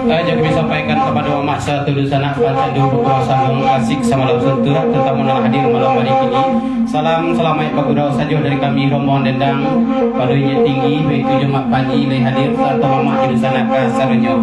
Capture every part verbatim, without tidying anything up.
Eh, jadi kami sampaikan kepada mamak satu dunsanak, pancandu bagurau saluang, asik samalam suntuak, tatamu nan hadir malam hari kini. Salam salamaik bagurau sajo dari kami, rombongan Dendang, pado inyiak tinggi, baitu jo Mak Panji lai hadir, sarato mamak jo dunsanak kasadonyo.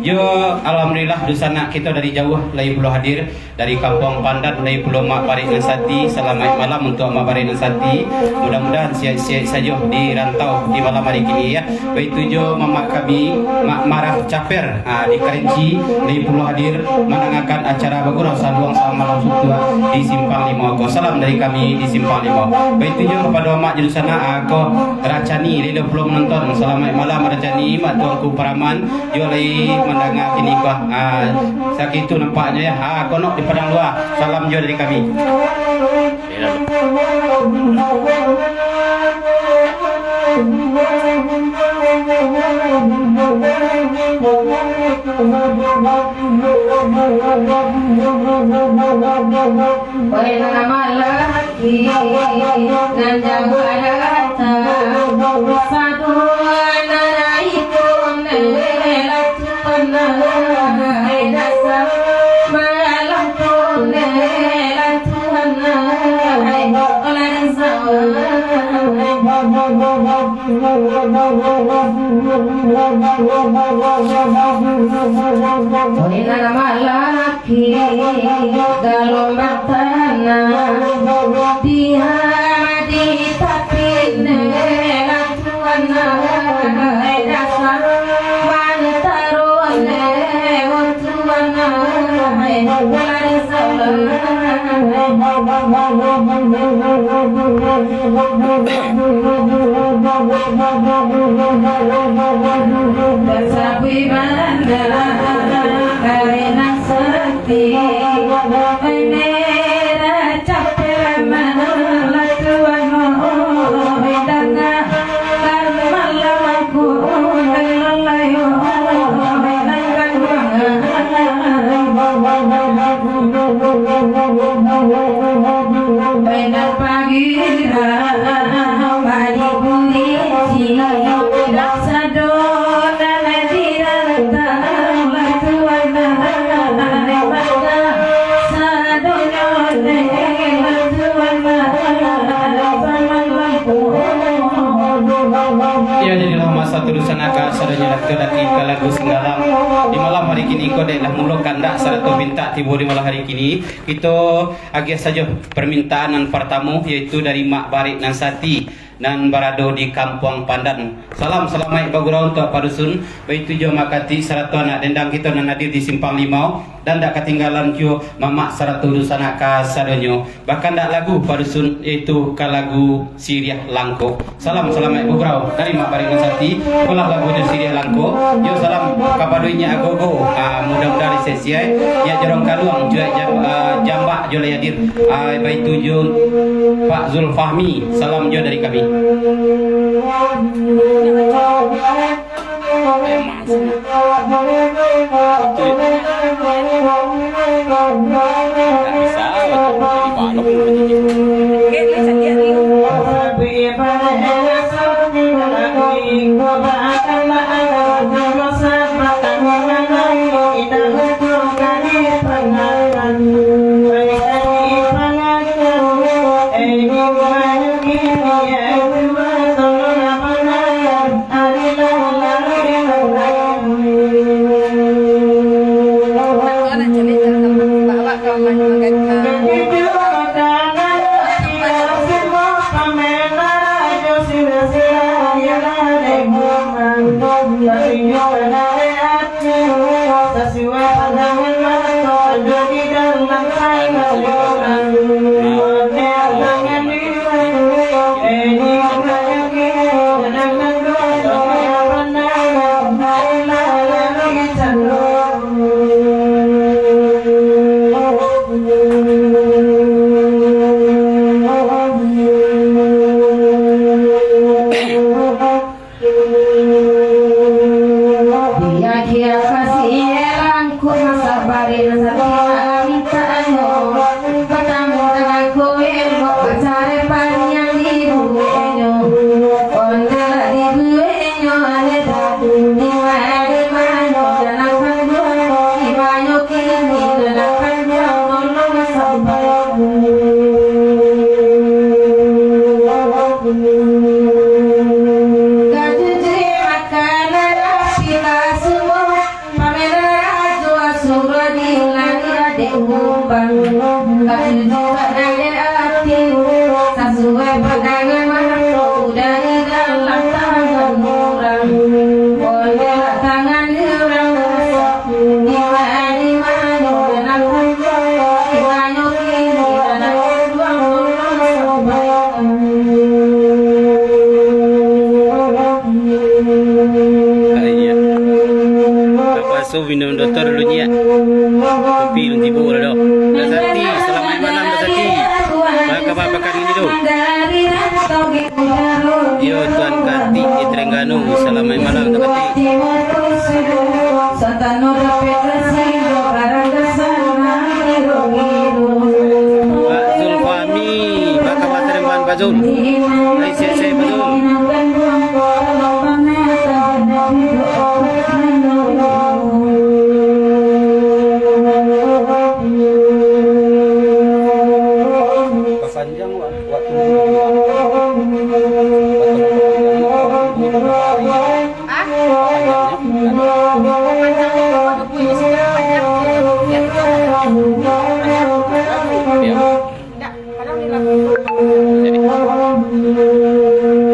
Yo, alhamdulillah, dunsanak kito dari jauah lai pulo hadir. Dari Kampuang Pandan, lai pulo Mak Barek nan sati, salamaik malam untuak Mak Barek nan sati. Mudah-mudahan sihat-sihat sajo di rantau di malam hari kini, ya. Baitu jo mamak kami, Mak Marah Caper, ha, di Kerinci, lai pulo hadir mandangakan acara bagurau saluang samalam suntuak di Simpang Limo ko. Salam dari kami di Simpang Limo. Baitu jo kapado mamak jo dunsanak, ha, ko Racani, lai pulo manonton. Salamaik malam Racani, Mak Tuanku Paraman. Yo lai mandanga kini ko, ah, sakitu nampaknyo, ya. Ah, konok di Padang Lua. Salam jo dari kami. Wahai nan lalaki, nan jauah datang, sadu nan itu neh, lah Tuhan, hai dasa, malam tu neh, lah Tuhan, hai, lah Tuhan. Wahai nan lalaki, galombang tanah, diam di tapi neh, lah Tuhan, hai dasa, mantaro neh, oh Tuhan, hai, lah Tuhan. Basabui bana, karena sati, bendera capek mana, lah Tuhan, oh, danga, karena malam aku, lalayo, danga, Ya, jadilah Satu dunsanak ka sadonyo, daki ka lagu Singgalang. Di malam hari kini ko dek lah mulo kandak sarato pintak tibo di malam hari kini. Kito agiah sajo permintaan nan partamo, yaitu dari Mak Barik nan sati, nan barado di Kampuang Pandan. Salam salamaik bagurau untuak Pak Dusun, baitu jo Mak Katik sarato anak dendang kito nan hadir di Simpang Limau, dan dak katinggalan juo mamak sarato dunsanak ka sadonyo. Bakandak lagu Pak Dusun, yaitu ka lagu Siriah Langko. Salam salamaik bagurau dari Mak Barik nan sati. Ikolah lagunyo Siriah Langko. Yo, salam kapado inyiak agogo. Ah, mudah-mudahan sia-sia. Inyiak Jorong Kaluang, juo jam-, ah, Jambak juo lai hadir. Ah, baitu jo Pak Zulfahmi. Salam juo dari kami. Memang sih. Itu. Nggak bisa, itu jadi balok. Oke, ini cantik, Rio. Dia kia kasih langkung sabarin satia mintanyo. Batamu dengan koel bok pacare paniang di buenyo. Onde lah di buenyo aleda. Di ma-, di manyo dalam kanduang. Di manyo kini dalam kanduang. Tolong sampai. Kajujui makanan pila sumo, pameran rajo asuro di lani adek kumbang. Kajujui badanai ati, sasuai pandangan mato dari dalam tangan urang. Onde lah tangan urang rusak. Iya. Bapaso minum dotor dulu, nyiak. Kopi lun tibo lah doh. Dah Sati, salamaik malam, Dah Sati. Baa kaba pakan ini, doh? Yo, Tuan Katik di Terengganu, salamaik malam, Tuan Katik. Pak Zulfahmi, baa kaba Terengganu, Pak Zul? Lai sehat-sehat, Pak Zul? Papanjang wa-, waktu. Jadi,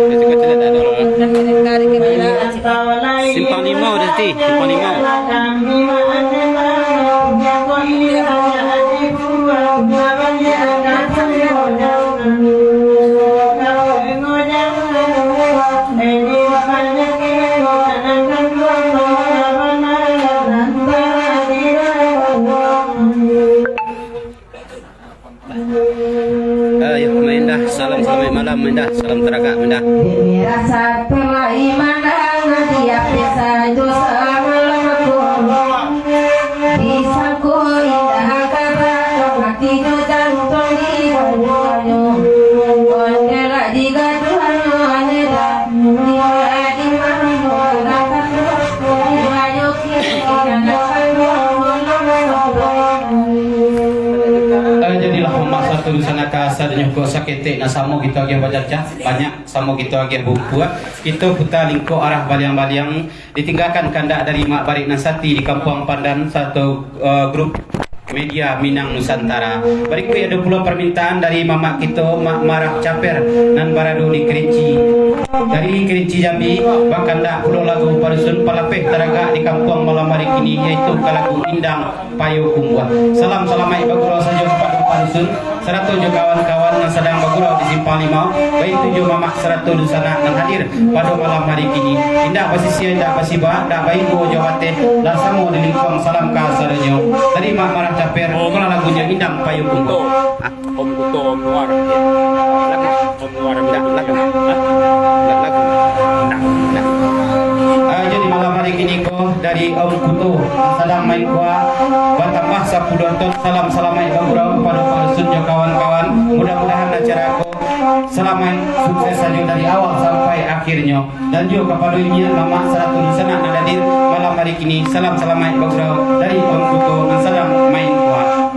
kecil-kecil tak ada lah. Simpang Limau, Dati. Simpang Limau. Ayo, Mak Indah, salam salamaik malam, Mak Indah, salam taragak, Mak Indah. Demi rasa telah iman dan hati, apa sajo samalam aku. Disangko indah kata, hati jo jantung di dunia. Onde lah digaduh nyo, hanya dah. Eh, jadilah mamak satu Sanaka sadonyo ko saketek nan samo kito agiah bacacah, banyak samo kito agiah bumpuak. Kito puta lingkok arah baliang-baliang, ditinggakan kandak dari Mak Barik nan Sati di Kampuang Pandan, sarato, eh, grup media Minang Nusantara. Barikuik ado pulo parmintaan dari mamak kito, Mak Marah Caper, nan barado di Kerinci. Dari Kerinci Jambi, bakandak pulo lagu padusun palapeh taragak di kampuang malam hari kini, yaitu ka lagu Indang Payokumbuah. Salam salamaik bagurau sajo kapado padusun, sarato jo kawan-kawan nan sadang bagurau di Simpang Limau, baitu jo mamak sarato dunsanak nan hadir pado malam hari kini. Indak basisia, indak basiba, indak bainggo jo bateh, lah samo dilingkuang salam kasadonyo. Dari Mak Marah Caper, ikolah lagunyo Indang Payokumbuah. Om Kuto, Om Nuar. Lagu. Om Nuar, lagu. Hah? Lagu. Nah, nah. Ah, jadi malam hari kini ko dari Om Kuto sadang main kuah, batambah sapuluah ton salam salamaik bagurau kapado Pak Dusun jo kawan-kawan. Mudah-mudahan acara ko salamaik, sukses sajo dari awal sampai akhirnyo. Dan juo kapado inyiak mamak sarato dunsanak nan hadir malam hari kini, salam salamaik bagurau dari Om Kuto nan sadang main kuah.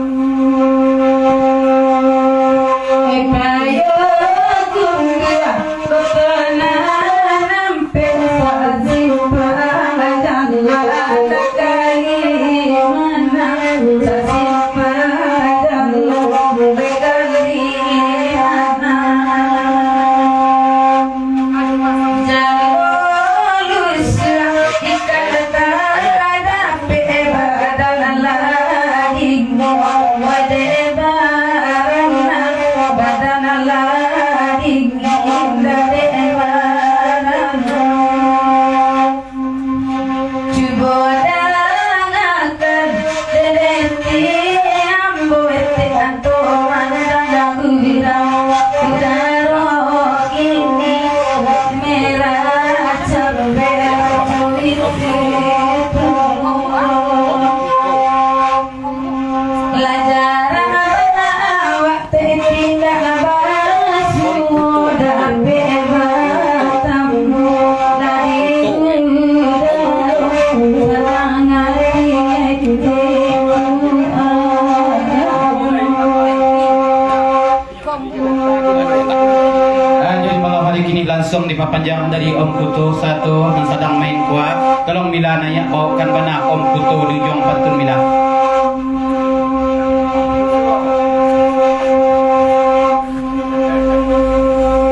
Cubo dangakan, dek ambo etek anto mandanga urang, udaro kini merah capek, kulik punguang. Lah jarang bana awak tatingga basuo, dapek batamu dari udaro, sanang ati. Ah, jadi malam hari kini langsung dipapanjang dari Om Kuto satu nan sadang main kuah. Tolong mila naiak baokan bana Om Kuto di ujuang pantun mila.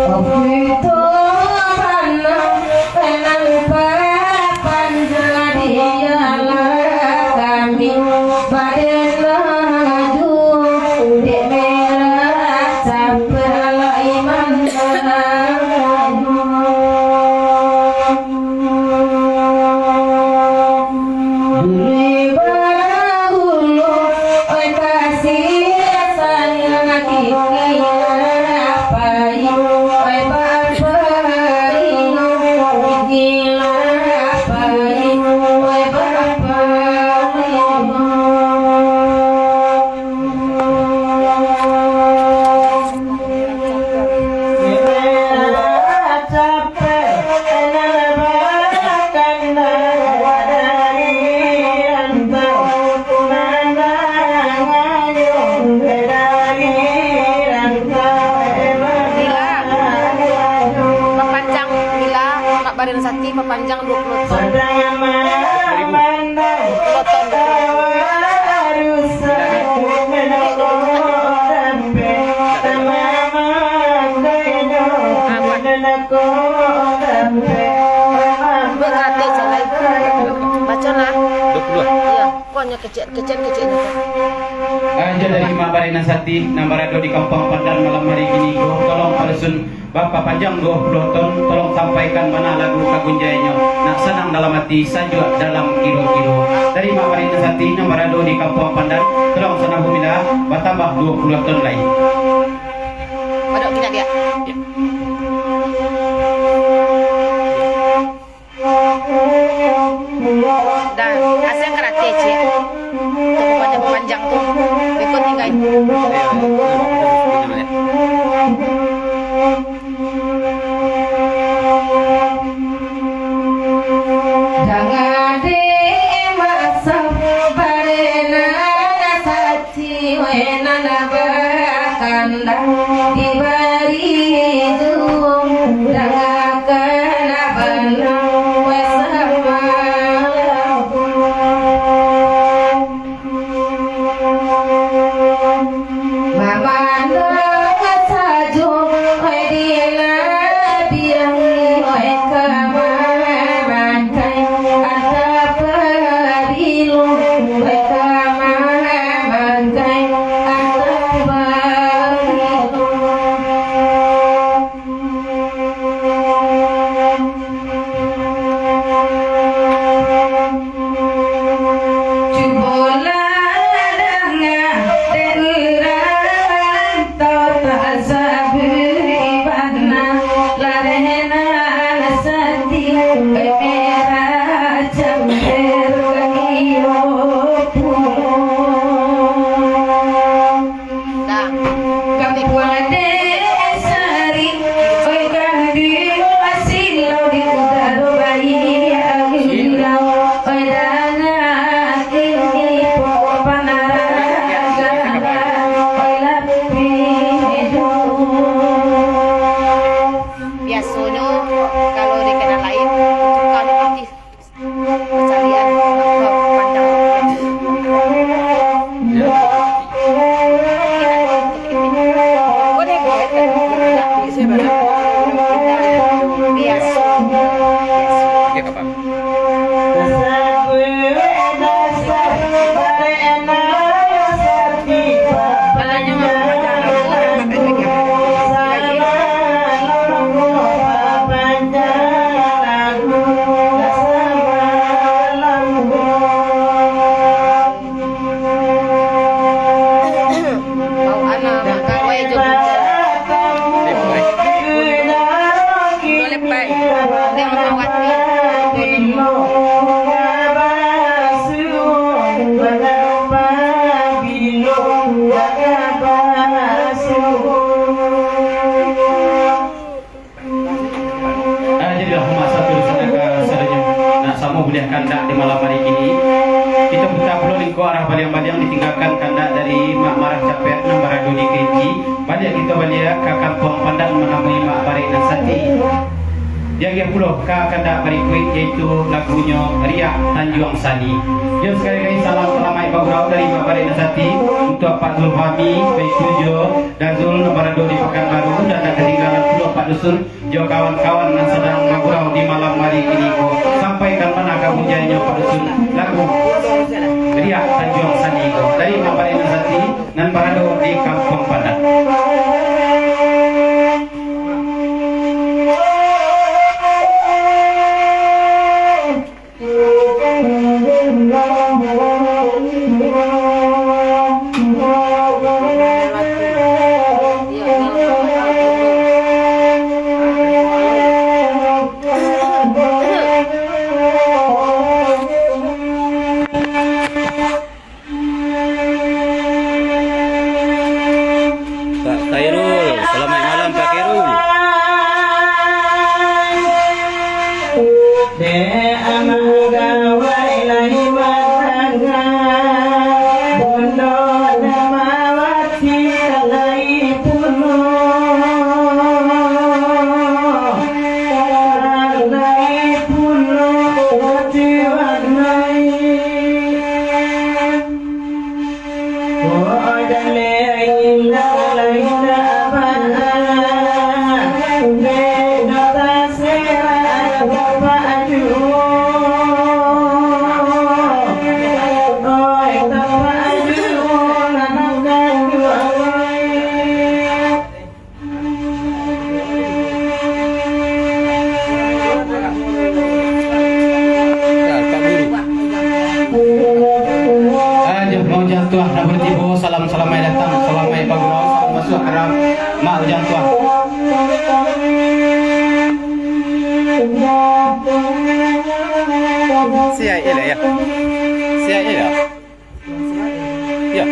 Om Kuto bana Kenapa panjang dialah kami, badan laju dek merah, sabar lah iman laju. Dulu bahulu, oi kasih sayang, kini pai, oi bapa rindu, kini pai, oi bapa rindu. Mila, papanjang Mila, Mak Badan Sati, papanjang dua puluh ton. Dua puluh ton. Baco lah. Dua puluh. Iyo, kecek, kecek, kecek. Ah, jadi dari Mak Badan Sati, nan barado di Kampuang Pandan malam hari kini ko, tolong padusun Bapak panjang dua puluh ton, tolong sampaikan bana lagu kagunjainyo. Nak sanang dalam ati, sajuak dalam kiro-kiro. Dari Mak Badan Sati, nan barado di Kampuang Pandan, tolong sanang bumila, batambah dua puluh ton lai. Badok kini, Diak. Ya. Dan, asiang karate, Cik. Untuk panjang-panjang tu, beko tinggal. Jangan dimasak barena. Siwenan bakan Dibari ujung, dangakan bana, weh samalam. Mamandang sajo, weh di labiang, weh ka mamakai, antah pabilo, weh ka mamakai, antah pabilo. Cubolah danga dek urang, tau tak sabari bana, lareh nan sati, merah camper iyo pulo. Dah. Kami kuadek sari, oi kanduang asilo di udaro bayi agilau, oi dangan ini pokok panaraga, oi lapih dulu. Biasonyo, kalau di kandang lain, tukar di putih. Pasalian, panjang. Biaso. Biaso. Ah, jadilah umat satu di sana ka sadonyo. Nak samo buliah kandak di malam hari kini. Kita putar pulo lingkuang arah baliang-baliang, ditinggakan kandak dari Mak Marah Capek nan barado di Kerinci. Baliak kita baliak ka Kampuang Pandan manamui Mak Barek nan sati. Diagiah pulo ka kandak barikuik, yaitu lagunyo Riak Tanjuang Sani. Yo, sakali lagi salam salamaik bagurau dari Mak Barek nan sati untuak Pak Zulfami, baitu jo Dazul nan barado di Pakanbaru, dan tak katinggalan pulo Pak Dusun jo kawan-kawan nan sadang bagurau di malam hari kini ko. Sampaikan bana ka punyainyo Pak Dusun lagu Riak Tanjuang Sani ko dari Mak Barek nan sati nan barado di Kampuang Pandan. Pak Khairul, selamat malam, Pak Khairul. Dek anak gawai lai batangah, Bundo Darmawati lai pulo, lai pulo, lai. Ah, jo, mau jantuah, nak boleh tibo, salam salamaik datang, salamaik bagurau, salam masuak haram, mak jantuah. Siap je lah, ya. Siap je lah. Ya.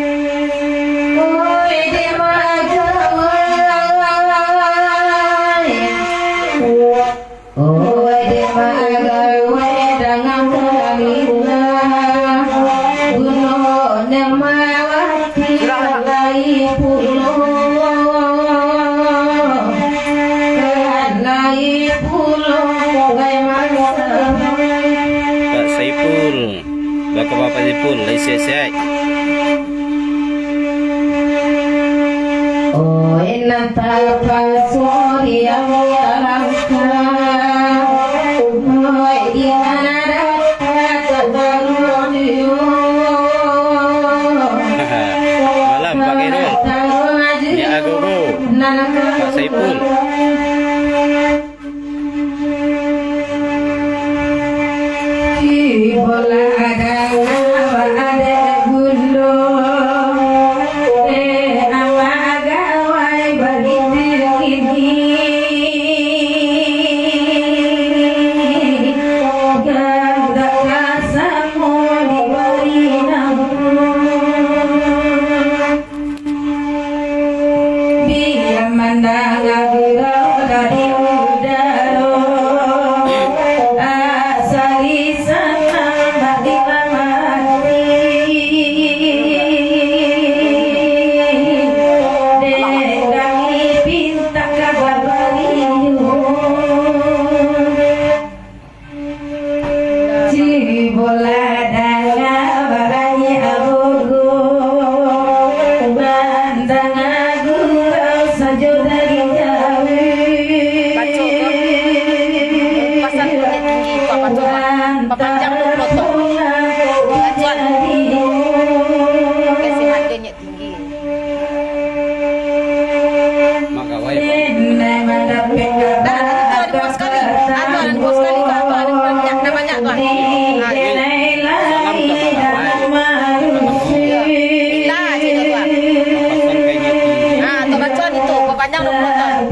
Sesek. Oi, nan tapasuo di langkah, oi, di nan dapek taruh dio. Malam, Pak Khairul. Taruh aja. Nyak Agogo. Nan Pak Saipul. Ibolah danga baadek bundo, dek amak gawai bagitu kini. Gandak ka samo dibari namo. Bia mandanga gurau dari udaro, asa lisan nambah dilamati. Dek kami pintak ka babaliu. Cubolah danga baranyi agogo, bantang gurau sajo dari jauah. Baco tu, pasal bunyi tinggi tu apa tu? Papanjang dulu tu. Baco. Kasih harganya. Tinggi. Mak gawai, Bang. Dah, dah, dah, dah, dua sekali. Ah, tu, dah, dua sekali, tu, tu, dah banyak, dah banyak, tu. Ah, salam tak mak gawai. Bila aja dia, tu. Pasang kain nyepi. Ah, tu baca ni, tu. Panjang dua puluh tahun.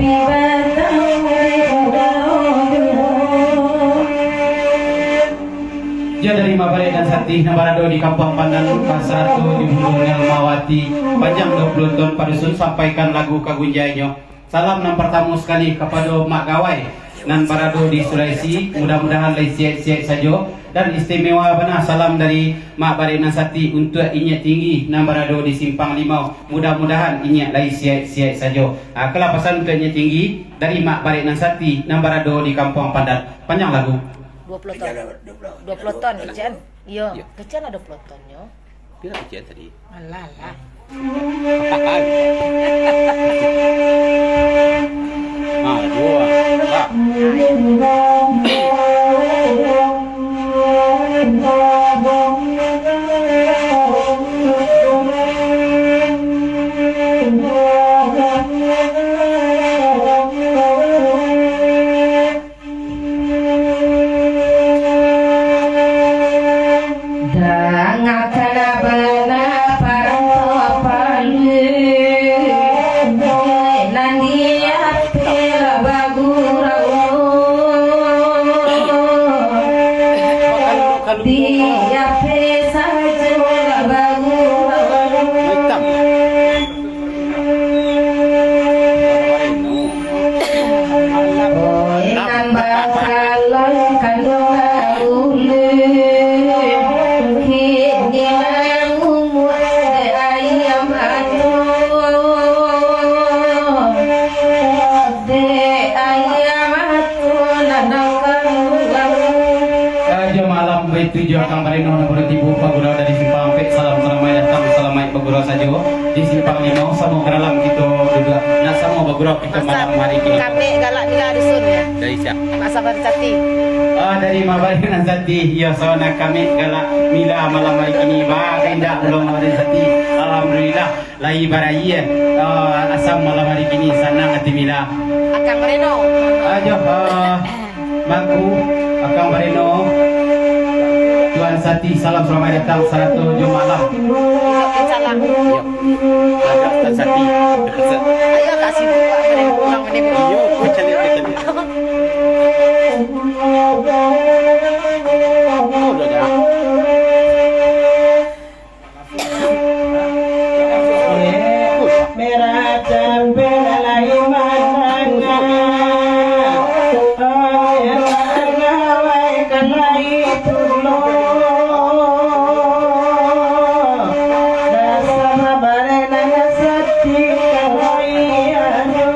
Jan dari Mak Barek nan Satih, nan barado di Kampuang Pandan, basarato di Bundo Nelmawati, panjang dua puluh ton, padusun sampaikan lagu ka gunjainyo. Salam nan partamo sakali kapado Mak Gawai, nan barado di Sulawesi, mudah-mudahan lai sihat-sihat sajo, dan istimewa bana salam dari Mak Barek nan Satih untuak Inyiak Tinggi, nan barado di Simpang Limau, mudah-mudahan inyiak lai sihat-sihat sajo. Ah, kalapasan untuak Inyiak Tinggi dari Mak Barek nan Satih, nan barado di Kampuang Pandan. Panjang lagu. Dua puluh ton. Dua puluh ton, kecek an. Iyo, kecek an lah dua puluh ton nyo. Piro kecek an tadi? Alah, alah. Ah, dua. Ah. Dangakan bana paranto palu, nan di ateh bagurau, di ateh sajo bagurau. Oi, nan bakalai kanduang dahulu, kini lah umua dek ayam atuah. Dek ayam atuah, nan kanduang. Rajo malam baitu jo Akang Bareno nan baru tibo bagurau dari Simpang Ampek. Salam salamaik datang, salamaik bagurau sajo. Di Simpang Limau, samo ka dalam kito duduak. Nak samo bagurau kito malam hari kini. Kami galak mila dusun, ya. Dari sia? Mak Sabar Sati. Ah, dari Mak Bayu nan Sati. Iyo, so nak kami galak mila malam hari kini. Ba, indak belum Mak Bayu Sati. Alhamdulillah, lai barayie. Ah, asam malam hari kini, sanang ati mila. Akang Reno. Ajo, ah, Mangku, Akang Bareno, Tuan Sati, salam salamaik datang sarato jo malam. Salam. Yo. Ada Tuan Sati. Ayo, kasih buka, boleh pulang, boleh. Iyo, kau cari, kau cari. Oh, udah dah. Merah campur lai mandanga, merah gawai ka lai pulo. Dasar barenang sati kawai ado.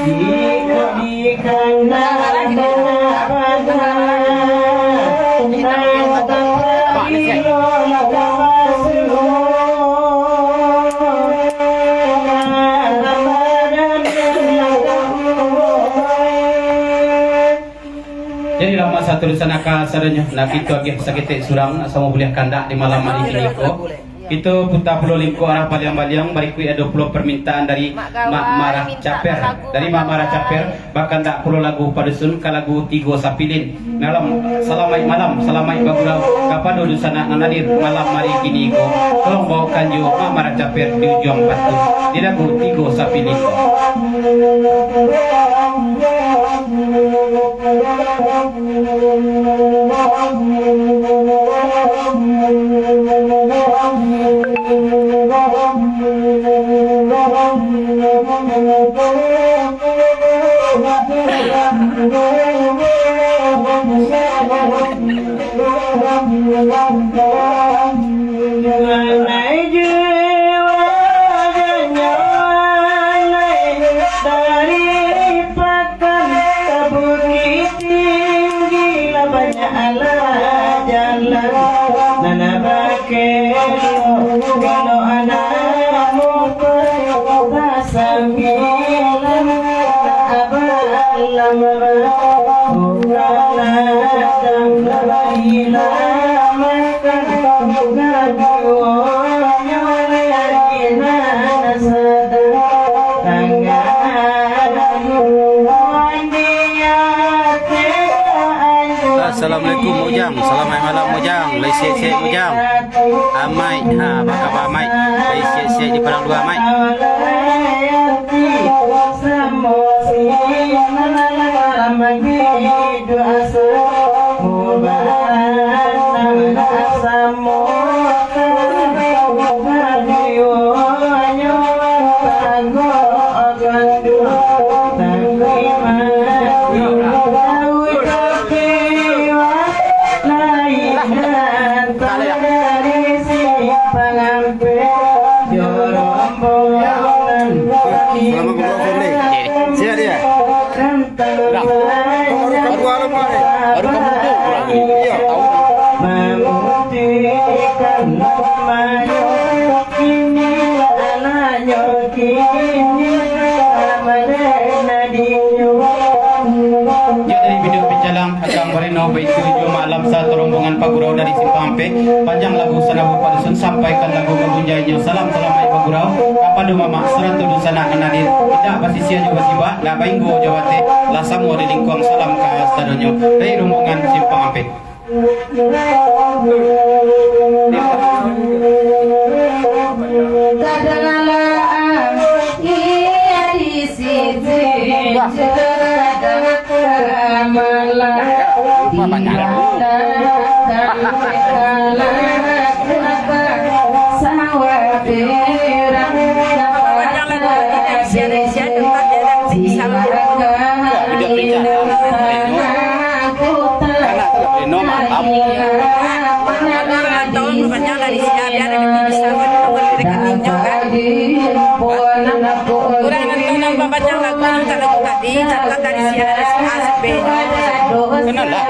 Iko dikana-kana bana, nang Jadi, lamak sato dunsanak kasadonyo, nak kito agiah saketek surang, samo buliah kandak di malam hari kini ko. Kito puta pulo lingkuang arah baliang-baliang, barikuik ado pulo permintaan dari Mak Marah Caper. Dari Mak Marah Caper, bakandak pulo lagu padusun ka lagu Tigo Sapilin. Malam, salamaik malam, salamaik bagurau kapado dunsanak nan hadir malam hari kini ko. Tolong baokan jo Mak Marah Caper di ujuang batu, di lagu Tigo Sapilin. Dari pakan ka bukik tinggi, lah banyak alah jalan nan bakeh. Kalau anak muda tasambilan, abalah marah, bukanlah datang lah bailah makan. Assalamualaikum, Ujang. Salamaik malam, Ujang. Lai sihat-sihat, Ujang? Amaik, ha, baa kaba, Amaik? Lai sihat-sihat di Padang Dua, Amaik? Selamat bergabung, Fadli. Siap dia? Dah. Baru, baru kamu tu pulang ni. Iya, tahu. Ya, dari video Picalang, Akang Barino, baitu jo Mak Lamsa, atau rombongan Pagurau dari Simpang Ampek. Panjang lagu Sanabu Padusun, sampaikan lagu magunjai nyo. Salam salamaik Pagurau kapado mamak sarato dunsanak nan hadir. Indak basisia jo basibak, indak bainggo jo bateh, lah samo di lingkuang, salam ka sadonyo. Dari rombongan Simpang Ampek. Kadangalah, ia di situ. Urang nan tahu nan bapanjang lagu, mintak lagu tadi, catat dari si A, si A, si B. Kenal lah.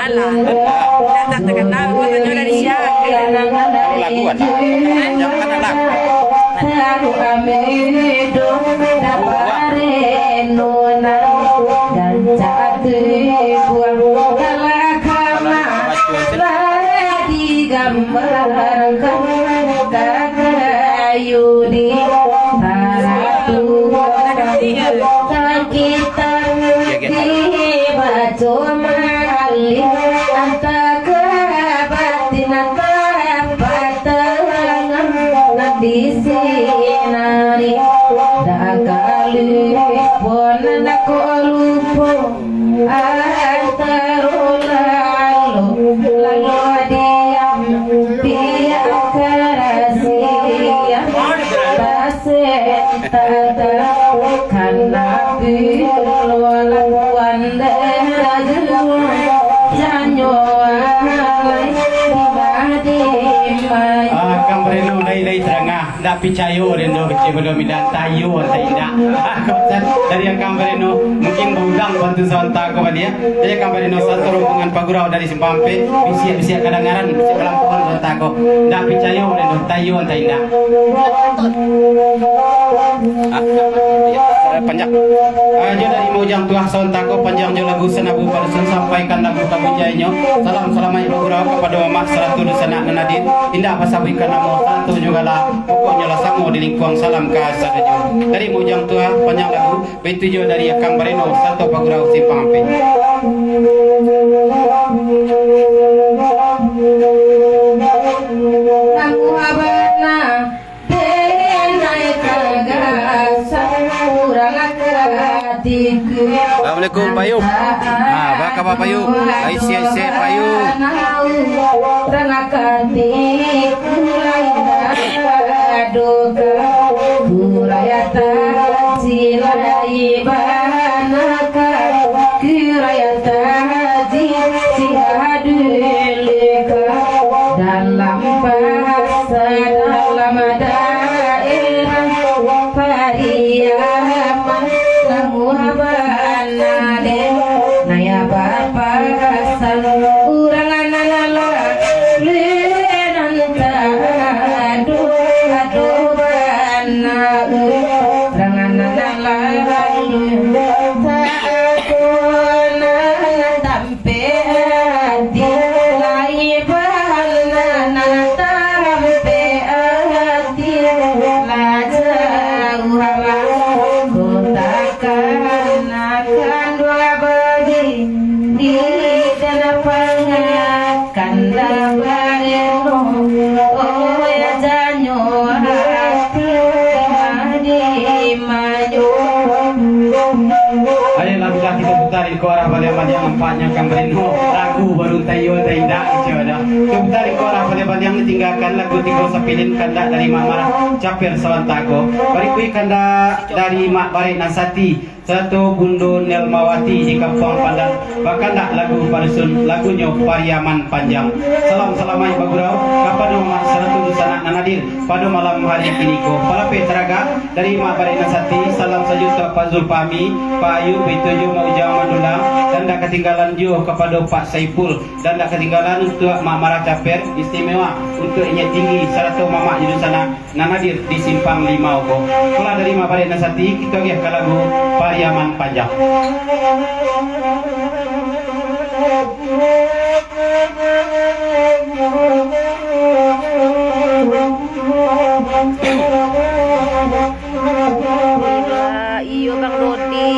Alah. Dah tak terkenal, kau tanya dari si A. Kalau lagu ada. Yang mana lagu? Lagi gambarkan kakayu di taratu, takitan dibaco malih, antah ka batin, antah patah tangan nan di sinari. Dakali pun nak lupo. Antaro lalo, lalo diam, diam karasian, tasentata, kana pilolah wandera geluang, janyo alai di madimai. Ah, Kang Breno, lai-lai tarangah. Ndak picayo den doh, kecek bado midan, tayo antah indak. Ah, kawasan dari Akang Bareno, mungkin baudang bantu sawanta ko baliak. Jadi Akang Bareno, sarato rombongan pagurau dari Simpang Ampek, bisiak-bisiak kadangaran, bisiak balampuan sawanta ko. Ndak picayo den doh, tayo antah indak. Ah, iya, panjang. Ah, jo dari Maujang tu. Sawanta ko panjang jo lagu sanabu padusun, sampaikan lagu ka puncainyo. Salam salamaik bagurau kapado mamak sarato dunsanak nan hadir. Indak basabuikan namo, sarato jo gala, pokoknyo lah samo di lingkuang. Salam ka sadonyo. Dari Mujang Tuah, panjang lagu, baitu juo dari Akang Bareno, sarato bagurau Simpang Ampek. Namo abana. Assalamualaikum, Payu. Ha, baa kaba, Payu? Ai, sehat-sehat, Payu. Dalam bahasa, dalam daerah Pariaman, namuah bana deh, naya bapasan urang nan lah lunan tado, ado bana urang nan lah lunan tado. Tampek ati, lai bana tampek ati, lah jauah mangko takanakan dua bagi di dalam pangakan dabareno. Oh, ya janyo ati mah di manyo. Ayolah, sudah kita putar di Ko Arah Baliang-Baliang, nampaknyo Kang Breno lagu baru tayo, taindak, kecek dah. Kita putar di Ko Arah Baliang-Baliang, tinggakan lagu Tigo Sapilin, kandak dari Mak Marah Caper Sawanta ko. Barikuik kandak dari Mak Barek Nasati, sarato Bundo Nelmawati di Kampuang Pandan, bakandak lagu padusun, lagunyo Pariaman Panjang. Salam salamaik bagurau kapado mamak sarato dunsanak nan hadir pado malam hari kini ko. Palapeh taraga dari Mak Barek Nasati, salam sajuta Pak Zulfahmi, Pak Ayub, baitu juo Mak Ujang Mandulang, dan dak katinggalan juo kapado Pak Saipul, dan dak katinggalan untuak Mak Marah Caper, istimewa untuak inyiak tinggi sarato mamak jo dunsanak nan hadir di Simpang Limau ko. Itulah dari Mak Barek Nasati, kito agiah ka lagu Pariaman Panjang. Iyo, Bang Dodi.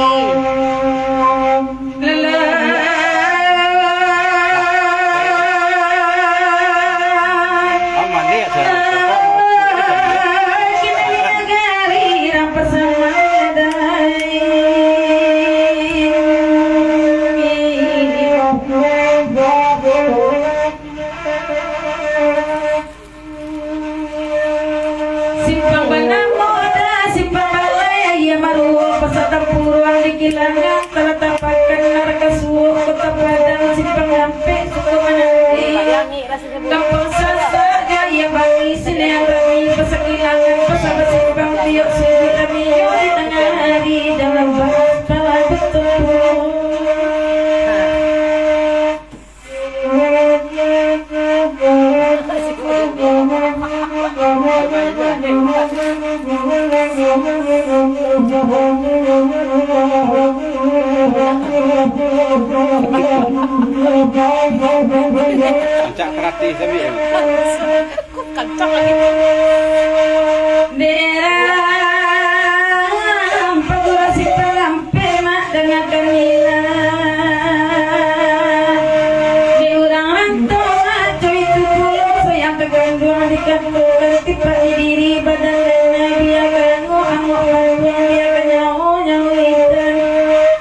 Simpang banamo dah, simpang balai, aia maruo, pasar tampuruang di kilangan, talatak pakan, naraka suok, kota Padang, simpang ampek, suku mananti, kampuang sasak, gaya bangi, sineang rami, pasar kilangan, pasar basimpang, tiok subuah kami, di tangah hari, dalam bahas, dalam betul. Rancak kreatif tapi. Kok kancang lagi? Derang pagura si palampir mak dangakan ilah. Di urang rantau maco itu pulo, sayang taganduang di kanturan, tipak di diri badan dan biakan angok-angok panjang, biakan nyawo-nyawo intan.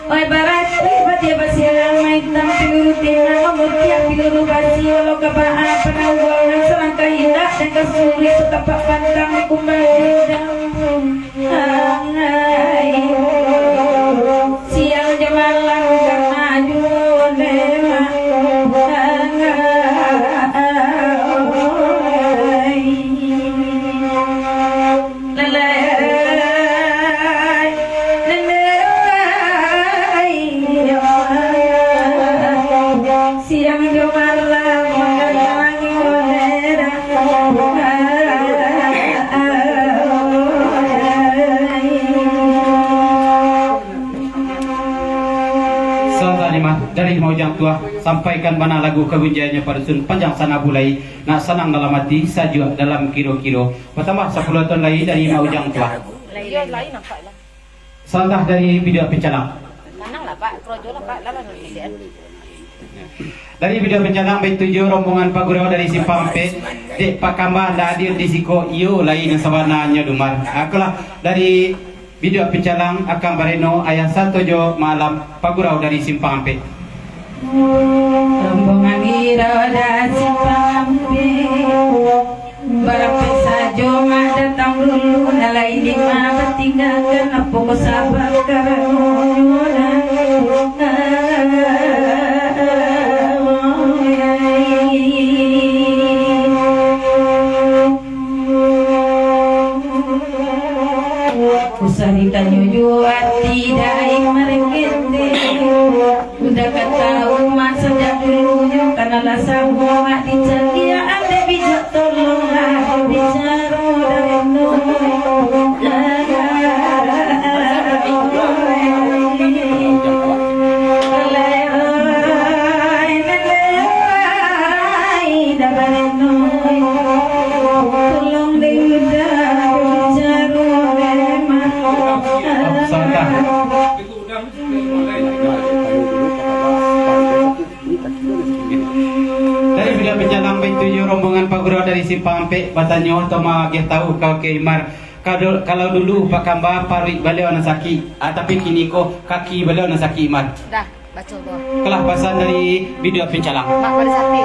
Oi, barati badia basilang maitam, piluru tina mamutiak piluru basi, walau kabaa panangguangan, salangkah indak dan kasuri, satapak pantang di kumbang dendam. Angai, siang jo malam kana juo demak. Angai. Lalai, lalai, siang jo malam manantangi modera. Mak Ujang Tuah, sampaikan bana lagu kagunjiangnyo padusun, panjang sana bulai, nak sanang dalam ati, sajuak dalam kiro-kiro. Batambah sapuluah taun lai dari Mak Ujang Tuah. Iyo, lain nampak lah. Salah dari Biduak Pincalang. Tanang lah, Pak. Kerojo lah, Pak. Lalu nanti dia. Dari Biduak Pincalang, baitu juo rombongan Pak Gurau dari Simpang Ampek, dek Pak Kamba ndak hadir di siko, iyo lai nan sabananyo Dumar. Akolah dari Biduak Pincalang, Akang Bareno, Ayah Sato jo Mak Alam, Pak Gurau dari Simpang Ampek. Rombongan Gurau dari Simpang Ampek. Barapek sajo mak datang dulu, nan lain di ma batinggakan, apo ko sabab karanonyo nan. Usah ditanyo juo ati dai marengkete. Udah ka tau mak sajak dulunyo, kanalah samo mak dicaliak, andeh bijak tolonglah bicaro dari nyo. Tolong deh, udah bicaro deh, mak. Salah. Dari Biduak Pincalang, baitu juo rombongan Pak Gurau dari Simpang Ampek, batanyo atau maagiah tahu ka Kiai Imar, kalau, kalau dulu Pak Kamba paruik baliau nan sakik, ah, tapi kini ko kaki baliau nan sakik, Imar. Dah, baco tu. Kalah pasan dari Biduak Pincalang. Mak Badan Sati.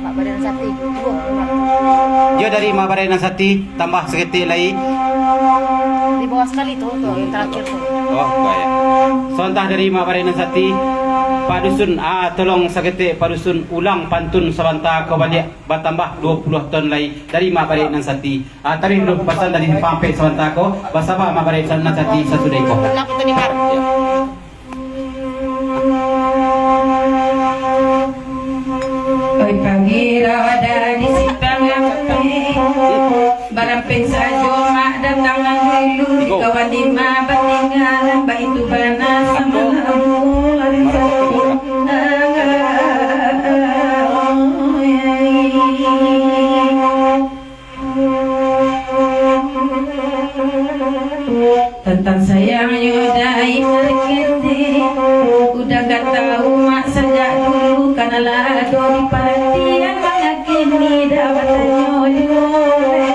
Mak Badan Sati. Duo. Iyo, dari Mak Badan Sati. Tambah saketek lai. Di bawah sakali tu, tu, yang tarakhir tu. Oh, baik. Sontah dari Mak Barenan Sati, Pak Dusun, ah, tolong saketek Pak Dusun ulang pantun sabanta ko baliak, batambah duo puluah taun lai dari Mak Barenan Sati. Ah, taruih dulu pasan dari Simpang Ampek sabanta ko, basaba Mak Barenan Sati sasudah iko. Ulang pantun ni, Mar. Oi, pagi rawada di Simpang Ampek, barampek sajo mak datang dulu, di kawan di ma batinggalan, baitu bana samalam lari sajo. Tantang sayangnyo dai markete, udah ka tau mak sajak dulu, kanalah ado di paratian, manga kini dah batanyo juo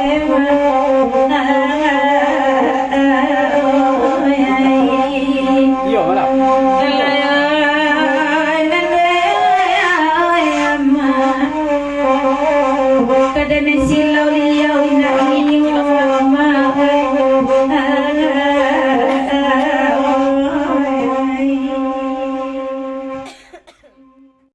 dek mak. Iyo, malah. Kada nan silau liau indak